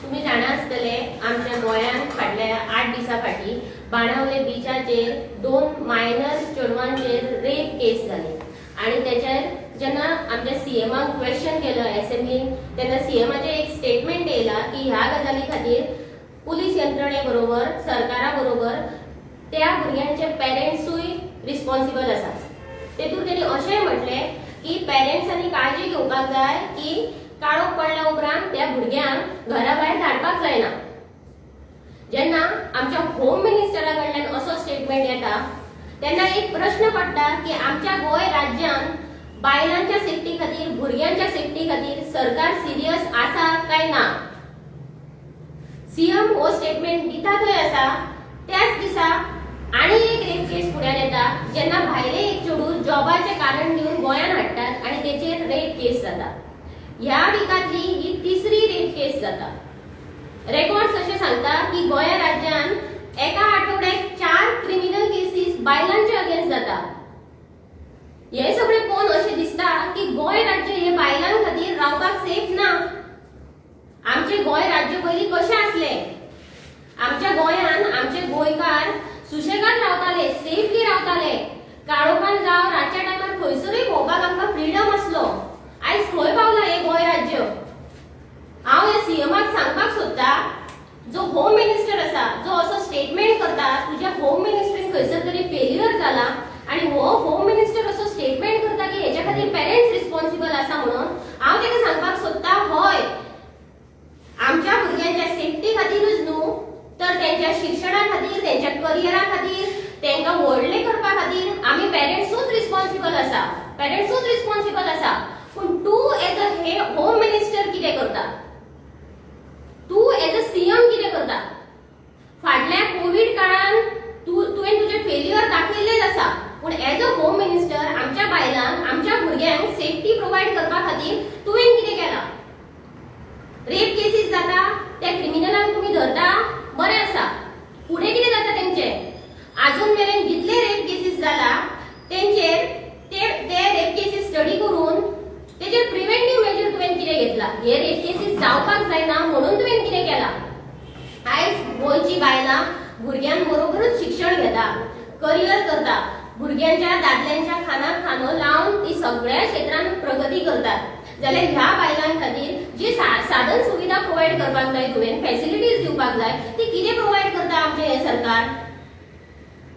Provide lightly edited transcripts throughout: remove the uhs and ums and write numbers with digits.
तुम्ही जाणा आसतले, आमच्या गोंयांत फाटल्या 8 दिसां फाटीं बाणावले बिचाचेर दोन मायनर चेडवांचेर रेप केस जाली आणि तेचेर जेन्ना आमच्या सीएमाक क्वेश्चन केलो एसेंब्लीन, तेन्ना सीएमाचें एक स्टेटमेंट येयला की ह्या गजाली खातीर पुलीस यंत्रणे बरोबर, सरकारा बरोबर त्या भुरग्यांचे पेरेंट्सूय रिस्पॉन्सिबल आसा. तेतूर तेणी अशेंय म्हटलें की पेरेंट्सांनी काळजी घेवपाक जाय की काळोख पडल्या उपरांत त्या भुरग्यांक घरा भायर धाडपाक जायना. जेन्ना आमच्या होम मिनिस्टरा कडल्यान असो स्टेटमेंट येता, तेन्ना एक प्रश्न पडटा की आमच्या गोंय राज्यान बायलांच्या सेफ्टी खातीर, भुरग्यांच्या सेफ्टी खातीर सरकार सिरियस आसा काय ना? सीएम हो स्टेटमेंट दिता थंय आसा, त्याच दिसा आनी एक रेप केस फुड्यान येता, जेन्ना भायले एक चेडूं जॉबाचें कारण दिवन गोंयान हाडटात आनी तेचेर रेप केस जाता. ह्या विकांतली ही तिसरी रेप केस जाता. रेकॉर्ड्स अशें सांगता की गोंया राज्यान एका आठवड्याक चार क्रिमिनल केसीस बायलांचे अगेन्स्ट जाता. हे सगळे पळोवन अशें दिसता की गोंय राज्य हे बायलां खातीर रावपाक सेफ ना. आमचे गोंय राज्य पयलीं कशें आसलें? आमच्या गोंयान आमचे गोंयकार सुशेगाद रावताले, सेफली रावताले. काळोखान जावं, रातच्या टायमार खंयसरूय भोंवपाक आमकां फ्रिडम आसलो. आयज खंय पावलां हें गोंय राज्य? हांव ह्या सीएमाक सांगपाक सोदता, जो होम मिनिस्टर आसा, जो असो स्टेटमेंट करता, तुज्या होम मिनिस्ट्रीन खंयसर तरी फेल्युअर जाला. आणि हो होम मिनिस्टर असो स्टेटमेंट करता की हेच्या खातीर पेरेंट्स रिस्पॉन्सिबल आसा म्हणून, हांव ताका सांगपाक सोदता, हय, आमच्या भुरग्यांच्या सेफ्टी खातीरूच न्हू, तर त्यांच्या शिक्षणा खातीर, त्यांच्या करियरा खातीर, तांकां व्हडले करपा खातीर आमी पेरेंट्सूच रिस्पॉन्सिबल आसा, पेरेंट्सूच रिस्पॉन्सिबल आसा. पूण तूं एज अ हे होम मिनिस्टर कितें करता? तूं एज अ सीएम कितें करता? फाटल्या कोवीड काळान तुवें तुजें फेल्युअर दाखयल्लेच आसा. पूण एज अ होम मिनिस्टर आमच्या बायलांक, आमच्या भुरग्यांक सेफ्टी प्रोवायड करपा खातीर तुवें कितें केलां? रेप केसीस जाता, त्या क्रिमिनलांक तुमी धरता, बरें आसा. फुडें कितें जाता तेंचे? अजून मेरेन जितले रेप केसीस जाला, तेंचेर ते ते रेप केसीस स्टडी करून तेजेर प्रिव्हेंटीव मेजर तुवें कितें घेतला? हे रेप केसीस जावपाक जायना म्हणून तुवें कितें केलां? आयज गोंयची बायलां भुरग्यांबरोबरूच शिक्षण घेता, करियर करता, भुरग्यांच्या, दादल्यांच्या खांदाक खांदो लावन ती सगळ्या क्षेत्रांत प्रगती करतात. जाल्यार ह्या बायलां खातीर जी साधन सुविधा प्रोवायड करपाक जाय तुवें, फॅसिलिटीज दिवपाक जाय, ती कितें प्रोवायड करता आमचें हें सरकार?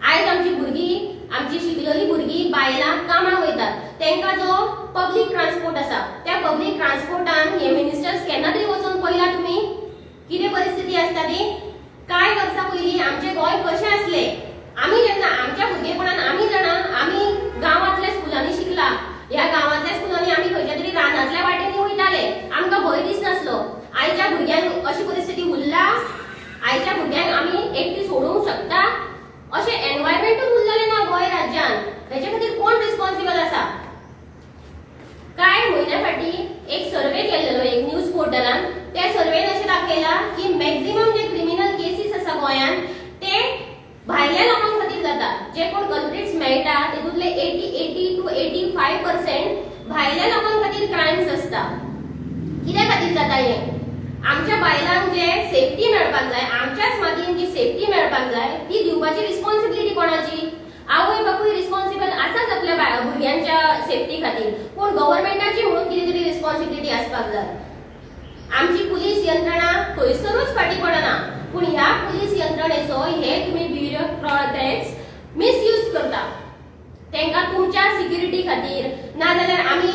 आयज आमची भुरगीं, आमची शिकलेली भुरगीं, बायलां कामाक वयतात. तांकां जो पब्लीक ट्रान्सपोर्ट आसा, त्या पब्लीक ट्रान्सपोर्टान हे मिनिस्टर्स केन्ना तरी वचून पळयला तुमी, कितें परिस्थिती आसता ती? कांय वर्सां पयलीं आमचें गोंय कशें आसलें? आमी जेन्ना आमच्या भुरगेपणान, आमी जाणा, आमी गांवांतल्या स्कुलांनी शिकला. ह्या गांवांतल्या स्कुलांनी आमी खंयच्या तरी रानांतल्या वाटेंनी वयताले, आमकां भंय दिसनासलो. आयच्या भुरग्यांक अशी परिस्थिती उरला? आयच्या भुरग्यांक आमी एकटी सोडूंक शकता? अशें एनवायरमेंटूच उरलेलें ना गोंय राज्यान. हेचे खातीर कोण रिस्पॉन्सिबल आसा? कांय म्हयन्या फाटीं एक सर्वे केल्लेलो एक न्यूज पोर्टलान. त्या सर्वेन अशें दाखयलां की मॅक्झिमम जे क्रिमिनल केसीस आसा गोंयान, ते भायल्या लोकां खातीर जाता. जे कोण कल्प्रिट्स मेळटा, तेतूंतले 80 to 85% भायल्या लोकां खातीर क्रायम्स आसता. कित्या खातीर जाता हें? आमच्या बायलांक जे सेफ्टी मेळपाक जाय, आमच्याच मातयेन जी सेफ्टी मेळपाक जाय, ती दिवपाची रिस्पॉन्सिबिलिटी कोणाची? आवय बापूय रिस्पॉन्सिबल आसाच आपल्या भुरग्यांच्या सेफ्टी खातीर, पूण गव्हर्मेंटाची म्हणून कितें तरी रिस्पॉन्सिबिलिटी आसपाक जाय. आमची पुलीस यंत्रणा खंयसरूच फाटीं पडना, पूण ह्या पुलीस यंत्रणेचो हे तुमी ब्युरोक्रॅट्स मिसयूज करता. तांकां तुमच्या सिक्युरिटी खातीर, नाजाल्यार आमी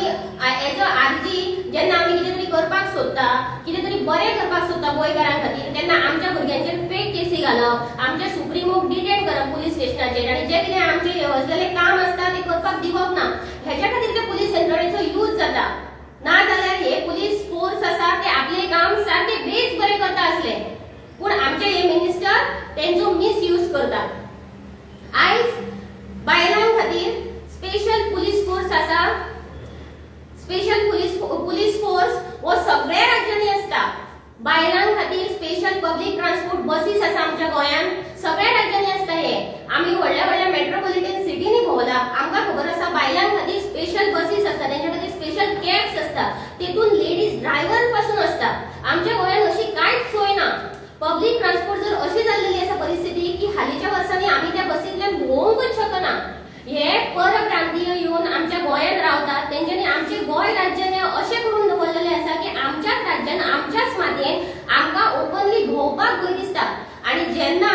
एज अ आरजी जेन्ना आमी कितें तरी करपाक सोदता, कितें तरी बरें करपाक सोदता गोंयकारां खातीर, तेन्ना आमच्या भुरग्यांचेर फेक केसी घालप, आमच्या सुप्रिमोक डिटेन करप पुलीस स्टेशनाचेर आनी जे कितें आमचें येवजलेलें काम आसता तें करपाक दिवप ना, हेच्या खातीर ते पुलीस यंत्रणेचो यूज जाता. नाजाल्यार हे पुलीस फोर्स आसा, ते आपलें काम सारकें बेस बरें करता आसले, पूण आमचे हे मिनिस्टर तेंचो मिसयूज करता. आयज बायलां खातीर स्पेशल पुलीस फोर्स आसा. स्पेशल पुलीस पुलीस फोर्स हो सगळ्या राज्यांनी आसता. बायलां खातीर स्पेशल पब्लीक ट्रान्सपोर्ट बसीस आसा आमच्या गोंयांत. सगळ्या राज्यांनी आसता हे. आमी व्हडल्या व्हडल्या मेट्रोपॉलिटन सिटींनी भोंवला, आमकां खबर आसा, बायलां खातीर स्पेशल बसीस आसता, तेंच्या खातीर स्पेशल कॅब्स आसता, तेतून लेडीज ड्रायव्हर पासून आसता. आमच्या गोंयांत अशी कांयच सोय पब्लीक ट्रान्सपोर्ट जर अशी जाल्लेली आसा परिस्थिती की हालींच्या वर्सांनी आमी त्या बसींतल्यान भोंवूंकच शकना. हे परप्रांतीय येवन आमच्या गोंयांत रावतात. तेंच्यांनी आमचे गोंय राज्य हें अशें करून दवरलेलें आसा की आमच्याच राज्यान, आमच्याच मातयेन आमकां ओपनली भोंवपाक भंय दिसता. आनी जेन्ना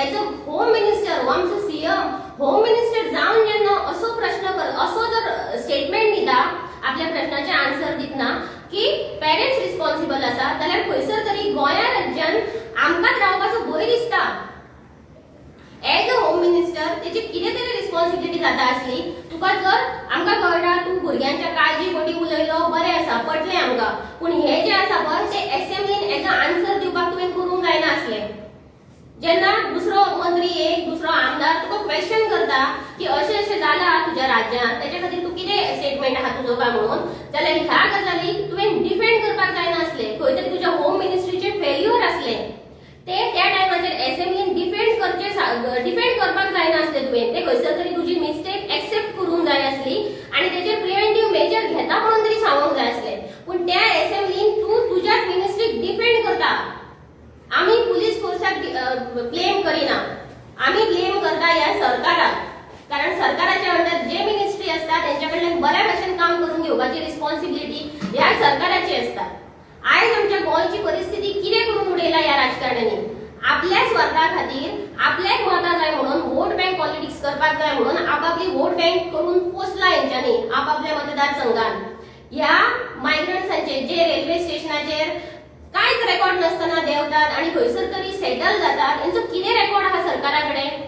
एज अ होम मिनिस्टर, हो आमचो सीएम, होम मिनिस्टर जावन जेन्ना असो प्रश्न कर, असो जर स्टेटमेंट दिता, आपल्या प्रश्नाचे आन्सर दितना की पेरेंट्स रिस्पॉन्सिबल आसा, जाल्यार खंयसर तरी गोंया राज्यान आमकांच रावपाचो भंय दिसता. एज अ होम मिनिस्टर तेची कितें तरी रिस्पॉन्सिबिलिटी जाता आसली. तुका जर आमकां कळटा, तूं भुरग्यांच्या काळजी पोटी उलयलो, बरें आसा, पटलें आमकां. पूण हें जें आसा पळय, तें एसेंब्लीन एज अ आन्सर दिवपाक तुवें करूंक जायना आसलें. जेन्ना दुसरो मंत्री, एक दुसरो आमदार तुका क्वेश्चन करता की अशें अशें जालां तुज्या राज्यांत, तेच्या खातीर तूं कितें स्टेटमेंट आहा तुजो काय म्हणून, जाल्यार ह्या गजालीक तुवें डिफेंड करपाक जायना आसलें. खंय तरी तुज्या होम मिनिस्ट्रीचें फेल्युअर आसलें. ते त्या टायमाचेर एसेंब्लीन डिफेंड करचे, डिफेंड करपाक जायना आसलें तुवें. ते खंयसर तरी तुजी मिस्टेक एक्सेप्ट करूंक जाय आसली आनी तेचेर प्रिव्हेंटीव मेजर घेता म्हणून तरी सांगूंक जाय आसलें. पूण त्या एसेंब्लीन तूं तुज्याच मिनिस्ट्रीक डिफेंड करता. आमी पुलीस फोर्साक ब्लेम करिना, आमी ब्लेम करता ह्या सरकाराक, कारण सरकाराच्या अंडर जे मिनिस्ट्री आसता तेंच्या कडल्यान बऱ्या भशेन काम करून घेवपाची रिस्पॉन्सिबिलिटी ह्या सरकाराची आसता. आयज आमच्या गोंयची परिस्थिती कितें करून उडयला ह्या राजकारण्यांनी? आपल्या स्वार्था खातीर, आपल्याक मतां जाय म्हणून, वोट बँक पॉलिटिक्स करपाक जाय म्हणून आपापली वोट बँक करून पोसला हेंच्यांनी आपापल्या मतदारसंघात. ह्या मायग्रंट्सांचे जे रेल्वे स्टेशनाचेर कांयच रेकॉर्ड नासतना देंवतात आणि खंयसर तरी सेटल जातात, हेंचो कितें रेकॉर्ड आहा सरकारा कडेन?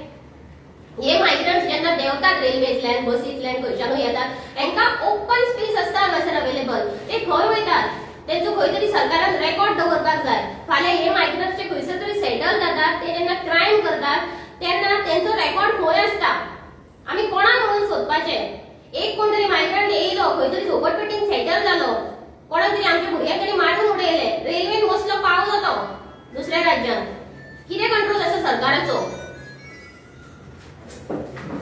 हे मायग्रंट्स जेन्ना देंवतात रेल्वेंतल्यान, बसींतल्यान, खंयच्यानूय येतात, हेंकां ओपन स्पेस आसता हांगासर अवेलेबल. ते खंय वयतात तेंचो खंय तरी सरकारान रेकॉर्ड दवरपाक जाय. फाल्यां हे मायग्रंट्स जे खंयसर तरी सेटल जातात, ते जेन्ना क्रायम करतात तेन्ना तेंचो रेकॉर्ड खंय आसता? आमी कोणाक म्हणून सोदपाचे? एक कोण तरी मायग्रंट येयलो, खंय तरी झोपडपट्टीन सेटल जालो, कोणाक तरी आमच्या भुरग्यांक तरी मारून उडयले, रेल्वेन बसलो, पावलो तो दुसऱ्या राज्यात, कितें कंट्रोल आसा सरकाराचो?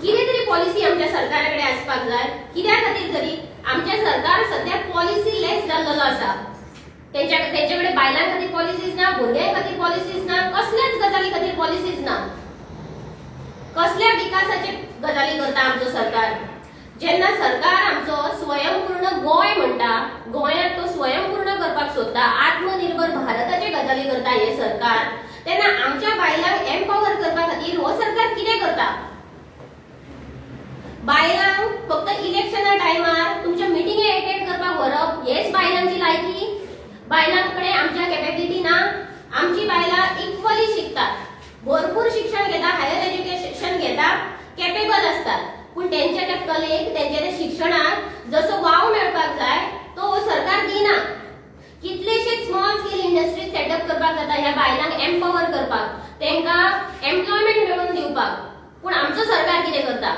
कितें तरी पॉलिसी आमच्या सरकारा कडेन आसपाक जाय. कित्या खातीर तरी आमचें सरकार सध्या पॉलिसी लेस जाल्लेलो आसा. तेंच्या कडेन बायलां खातीर पॉलिसीज ना, भुरग्यां खातीर पॉलिसीज ना, कसल्याच गजाली खातीर पॉलिसीज ना. कसल्या विकासाचे गजाली करता आमचो सरकार? जेन्ना सरकार आमचो स्वयंपूर्ण गोंय म्हणटा, गोंयांत तो स्वयंपूर्ण करपाक सोदता, आत्मनिर्भर भारताचे गजाली करता हे सरकार, तेन्ना आमच्या बायलांक एम्पावर करपा खातीर हो सरकार कितें करता? बायलांक फक्त इलेक्शना टायमार तुमच्या मिटिंगे अटेंड करपाक व्हरप हेच बायलांची लायकी? बायलांकडे आमच्या कॅपेबिलिटी ना? आमची बायलां इक्वली शिकतात, भरपूर शिक्षण घेता, हायर एज्युकेशन घेता, कॅपेबल असतात. पूण तेंच्या त्या कलेक, तेंच्या त्या शिक्षणाक जसो वाव मेळपाक जाय तो सरकार दिना. कितलेशेच स्मॉल स्केल इंडस्ट्रीज सेटअप करपाक जाता ह्या बायलांक एम्पावर करपाक, तेंकां एम्प्लॉयमेंट मेळोवन दिवपाक. पूण आमचो सरकार कितें करता?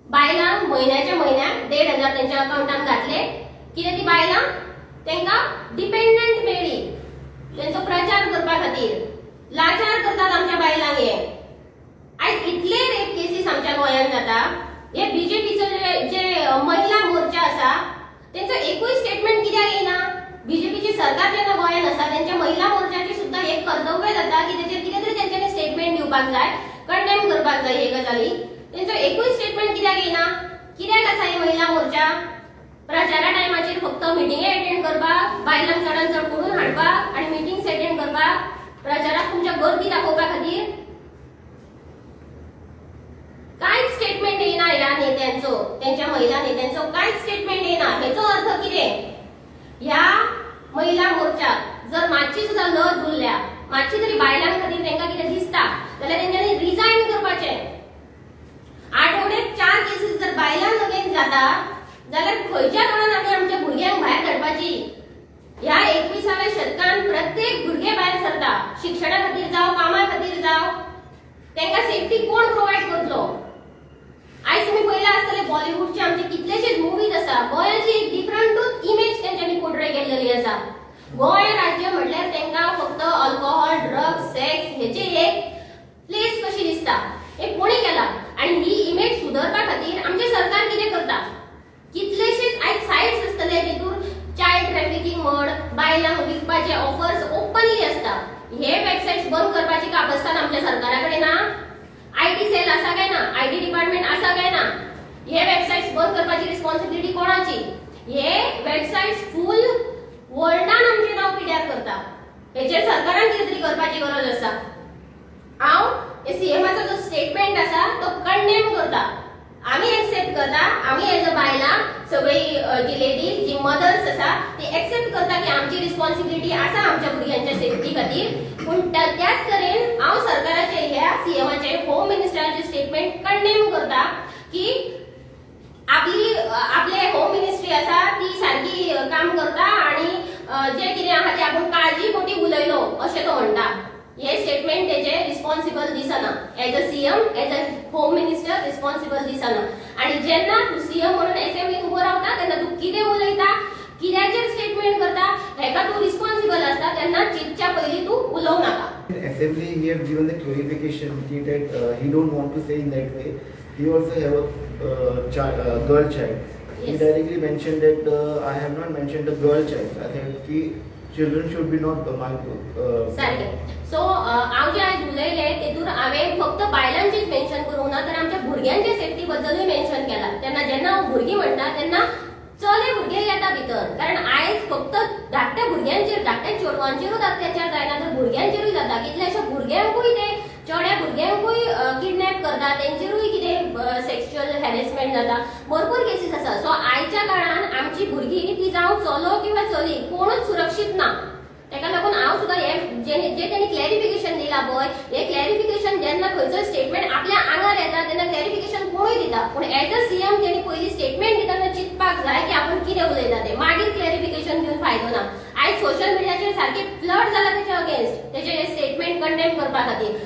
बायलांक म्हयन्याच्या म्हयन्याक 1500 तेंच्या अकाउंटान घातले. कितें ती बायलां तेंकां डिपेंडंट मेळ्ळी तेंचो प्रचार करपा खातीर? लाचार करतात आमच्या बायलांक हे. आयज इतले रेप केसीस आमच्या गोंयांत जाता. हे बीजेपीचो जे जे महिला मोर्चा आसा, तेंचो एकूय स्टेटमेंट कित्याक येयना? बीजेपीची सरकार जेन्ना गोंयांत आसा, तेंच्या महिला मोर्चाची सुद्दां एक कर्तव्य जाता की तेचेर कितें तरी तेंच्यांनी स्टेटमेंट दिवपाक जाय, कंडेम करपाक जाय हे गजाली. तेंचो एकूय स्टेटमेंट कित्याक येयना? कित्याक आसा हे महिला मोर्चा? प्रचारा टायमाचेर फक्त मिटिंगे अटेंड करपाक, बायलांक चडान चड करून हाडपाक आणि मिटिंग्स अटेंड करपाक, प्रचाराक तुमच्या गर्दी दाखोवपा खातीर? कांयच स्टेटमेंट येयना ह्या नेत्यांचो, तेंच्या महिला नेत्यांचो कांयच स्टेटमेंट येयना. हेचो अर्थ कितें? ह्या महिला मोर्चाक जर मातशी सुद्दां लज उरल्या, मातशी तरी बायलां खातीर तांकां कितें दिसता जाल्यार तेंच्यांनी रिजायन करपाचें. आठवड्यात चार केसीस जर बायलांक अगेन्स्ट जाता जाल्यार खंयच्या कारणान आमी आमच्या भुरग्यांक भायर धाडपाची? ह्या 21व्या शतकान प्रत्येक भुरगें भायर सरता, शिक्षणा खातीर जावं, कामा खातीर जावं, तांकां सेफ्टी कोण प्रोवायड करतलो? आयज तुमी पळयला आसतले, बॉलिवूडचे आमचे कितलेशेच मुवीज आसा, गोंयाची एक डिफरंटूच इमेज तेंच्यांनी पोर्ट्रे केल्लेली आसा. गोंय राज्य म्हणल्यार तांकां फक्त अल्कोहोल, ड्रग्स, सेक्स हेचे एक प्लेस कशी दिसता. हे कोणी केला आणि ही इमेज सुदरपा खातीर आमचें सरकार कितें करता? कितलेशेच आयज सायट्स आसतले जितून चायल्ड ट्रॅफिकिंग म्हण, बायलांक विकपाचे ऑफर्स ओपनली आसता. हे वेबसायट्स बंद करपाची कापस्ताद आमच्या सरकारा कडेन ना? IT cell आसा काय ना? IT department आसा काय ना? हे वेबसायट्स बंद करपाची रिस्पॉन्सिबिलिटी कोणाची? हे वेबसायट्स फूल वर्ल्डान आमचें नांव पिड्यार करता. हेचेर सरकारान कितें तरी करपाची गरज आसा. हांव सीएमाचो जो स्टेटमेंट आसा तो कंडेम करता. आमी एक्सेप्ट करता, आमी एज अ बायलां सगळी जी लेडीज, जी मदर्स आसा, ती एक्सेप्ट करता की आमची रिस्पॉन्सिबिलिटी आसा आमच्या भुरग्यांच्या सेफ्टी खातीर. पूण त्याच तरेन हांव सरकाराचे, ह्या सीएमाचे, होम मिनिस्टराचे स्टेटमेंट कंडेम करता की आपली आपले होम मिनिस्ट्री आसा ती सारकी काम करता आणि जे कितें आहा ते आपूण काळजी पोटी उलयलो अशें तो म्हणटा. हे स्टेटमेंट तेजे रिस्पॉन्सिबल दिसना. As a CM, as a home minister, responsible दिसना. आणि जेन्ना तूं सीएम म्हणून असेंब्लीत उबो रावता तेन्ना तूं कितें उलयता, कित्याचेर स्टेटमेंट करता, हेका तूं रिस्पॉन्सिबल आसता. तेन्ना चिंतच्या पयलीं तूं उलोवं नाका. In assembly, he have given the clarification that he don't want to say in that way. He also have a child, girl child. He directly mentioned that I have not mentioned the girl child. I said ki children should be not my. सारकें. So हांव जें आयज उलयलें तेतूर हांवें फक्त बायलांचेच mention करूंक ना, तर आमच्या भुरग्यांचे सेफ्टी बद्दलूय मेन्शन केलां. तेन्ना जेन्ना हांव भुरगीं म्हणटा तेन्ना चले भुरगे येता भितर, कारण आयज फक्त धाकट्या भुरग्यांचेर, धाकट्या चेडवांचेरूच अत्याचार जायना तर भुरग्यांचेरूय जाता. कितल्याश्या भुरग्यांकूय ते चेड्या भुरग्यांकूय किडनॅप करता, तेंचेरूय कितें सेक्शुअल हॅरेसमेंट जाता. भरपूर केसीस आसा. सो आयच्या काळान आमची भुरगीं, ती जावं चलो किंवा चली, कोणूच सुरक्षीत ना. ताका लागून हांव सुद्दां हे जे जे तेणी क्लॅरिफिकेशन दिलां पळय, हे क्लॅरिफिकेशन, जेन्ना खंयचोय स्टेटमेंट आपल्या आंगार येता तेन्ना क्लॅरिफिकेशन कोणूय दिता. पूण एज अ सीएम तेणी पयलीं स्टेटमेंट दितना चिंतपाक जाय की आपूण कितें उलयता तें. मागीर क्लॅरिफिकेशन दिवन फायदो ना. आयज सोशल मिडियाचेर सारकें फ्लड जाला तेच्या अगेन्स्ट, तेचे हे स्टेटमेंट कंडेम करपा खातीर.